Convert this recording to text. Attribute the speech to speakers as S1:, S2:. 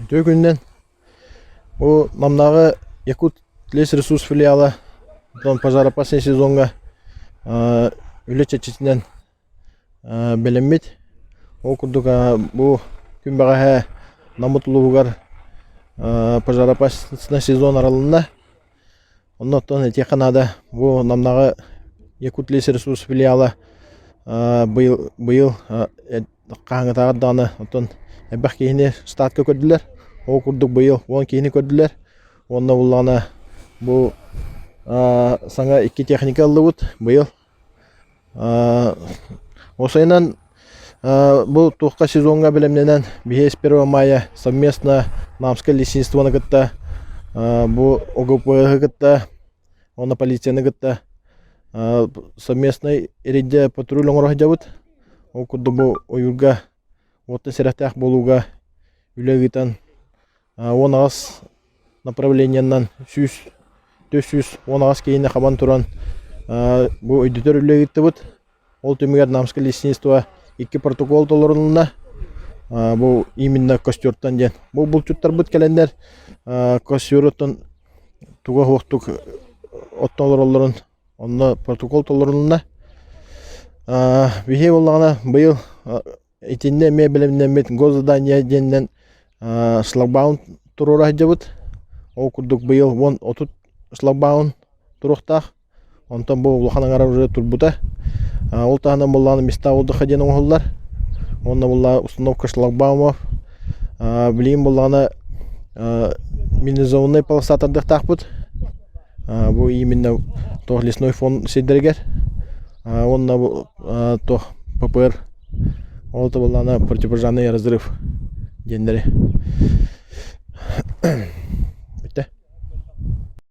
S1: Үтүө күнүнэн. Бу Намнааҕы Якут лесресурс филиала оттон пожароопасный сезоҥҥа үлэ чэрчитинэн бэлэммит. Ол курдук бу күн бэҕэһээ Наммыт улууһугар пожароопасный сезон арылынна. Онно оттон этиэххэ наада, бу Намнааҕы Якут лесресурс филиала быйыл быйыл хаһааҥҥытааҕар даҕаны оттон элбэх киһини штатка көрдүлэр. Ол курдук быйыл 10 киһини көрдүлэр. Уонна буллаҕына бу саҥа икки техника ыллыбыт быйыл. Уопсайынан бу туохха сезоҥҥа бэлэмнэнэн биһи с 1 мая совместно Намское лесничествоны кытта бу ОГП-ы кытта уонна полицияны кытта совместный рейдэ патруль оҥоро сылдьабыт. Ол курдук бу ойуурга уоттан сэрэхтээх буолууга үлэ ыытан 18 направлениеннан 100 418 киһини хабан туран бу өйдөтөр үлэ ыыттыбыт. Ол түмүгэр Намское лесничество икки протокол толорулунна. Бу именно костертан диэн. Бу булчуттарбыт кэлэннэр костер оттон туга суохтук оттон олороллорун онно протокол толорулунна. Биһиги буоллаҕына быйыл итиннэ эмиэ бэлэмнэммит госзадание диэнинэн шлагбаум туруора сылдьабыт. Ол курдук быйыл 10-30 шлагбаум туруохтаах. Онтон бу улахан аҥара уже турбута. Ол таһынан буоллаҕына места отдыха диэн оҥоһуллар. Уонна буоллаҕа установка шлагбаумов. Билигин буоллаҕына минизованнай полоса тардыахтаахпыт. Бу именно туох лесной фон сирдэригэр. Уонна бу туох ППР ол буоллаҕына противопожарный разрыв диэннэри.